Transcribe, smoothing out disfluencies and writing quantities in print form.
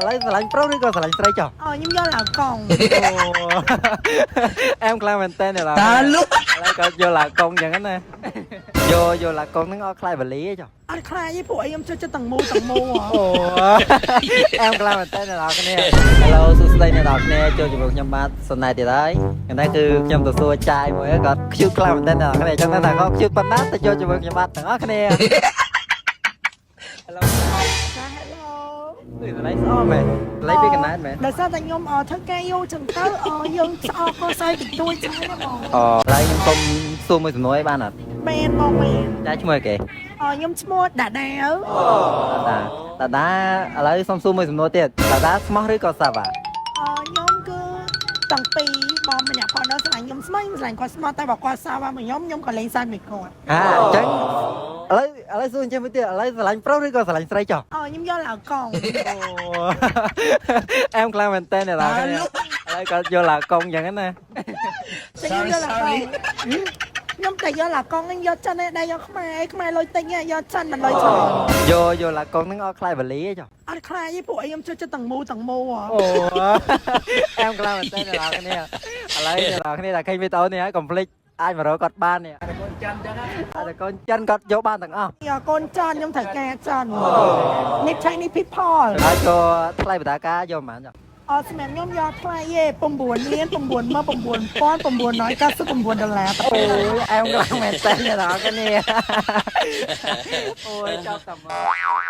ឥឡូវស្រឡាញ់ប្រុសឬក៏ស្រឡាញ់ស្រីចុះ? អូខ្ញុំយកឡាកុង។ អូអែមខ្លាំងមែនតើអ្នកនរ តាលុ ឥឡូវគាត់យកឡាកុងអញ្ចឹងណាយកយកឡាកុងហ្នឹងអត់ខ្លាចវលីទេចុះ? អត់ខ្លាចទេព្រោះអីខ្ញុំចូលចិត្តទាំងមូលទាំងមូលហ៎។ អូអែមខ្លាំងមែនតើអ្នកនរគ្នា Hello សួស្តីអ្នកនរគ្នាចូលជាមួយខ្ញុំបាទសុនណែទៀតហើយថ្ងៃនេះគឺខ្ញុំទៅសួរចាយមួយគាត់ cute ខ្លាំងមែនតើអ្នកនរគ្នាអញ្ចឹងថាគាត់ cute ប៉ុណ្ណាទៅចូលជាមួយខ្ញុំបាទទាំងអស់គ្នា Hello។ ចា Hello។ នេះកន្លែងស្អមែនកន្លែងពីកណ្ដាលមែន? ដោយសារតែខ្ញុំអធ្វើការយូរចឹងទៅអយើងស្អកក៏សើតិចតួចចឹងណាបង។ អូឥឡូវខ្ញុំសុំសួរមួយសំណួរឲ្យបានអត់? មែនបងមែន។ ចាឈ្មោះអីគេ? អខ្ញុំឈ្មោះដាដាវ។ ដាដាដាឥឡូវសុំសួរមួយសំណួរទៀតដាដាស្មោះឬក៏សាវ៉ា? អខ្ញុំគឺតាំងពីបងម្នាក់គាត់នៅស្រឡាញ់ខ្ញុំស្មោះខ្ញុំស្រឡាញ់គាត់ស្មោះតែបើគាត់សាវ៉ាមកខ្ញុំខ្ញុំក៏លេងសើចមួយគាត់។ អាអញ្ចឹងឥឡូវសួរអញ្ចឹងមួយទៀតឥឡូវស្រឡាញ់ប្រុសឬក៏ស្រឡាញ់ស្រីចុះ? អខ្ញុំយកឡាកុង។ អូអែមខ្លាំងមែនតើអ្នកនរគ្នាឥឡូវគាត់យកឡាកុងអញ្ចឹងណា តែខ្ញុំយកឡាកុងខ្ញុំតែយកឡាកុងហ្នឹងយកចិនឯងដែរយកខ្មែរខ្មែរលុយតិចយកចិនមិនលុយច្រើន។ យកយកឡាកុងហ្នឹងអត់ខ្លាចវលីទេចុះ? អត់ខ្លាចទេព្រោះអីខ្ញុំចូលចិត្តទាំងមូលទាំងមូលហ៎។ អូអែមខ្លាំងមែនតើអ្នកនរគ្នាឥឡូវអ្នកនរគ្នាតែឃើញវីដេអូនេះហើយកុំភ្លេចអាចមករកគាត់បាននេះតែកូនចិនចឹងតែកូនចិនគាត់យកបានទាំងអស់។ យកកូនចិនខ្ញុំត្រូវការចិននេះ Chinese people។ ហើយក៏ថ្លៃបតាការយកប៉ុន្មានចុះ? អត់សម្រាប់ខ្ញុំយកថ្លៃទេ9លាន9មក9999ដុល្លារ។ អូយអែមខ្លាំងមែនតើអ្នកនរគ្នាអូយចាប់តែមក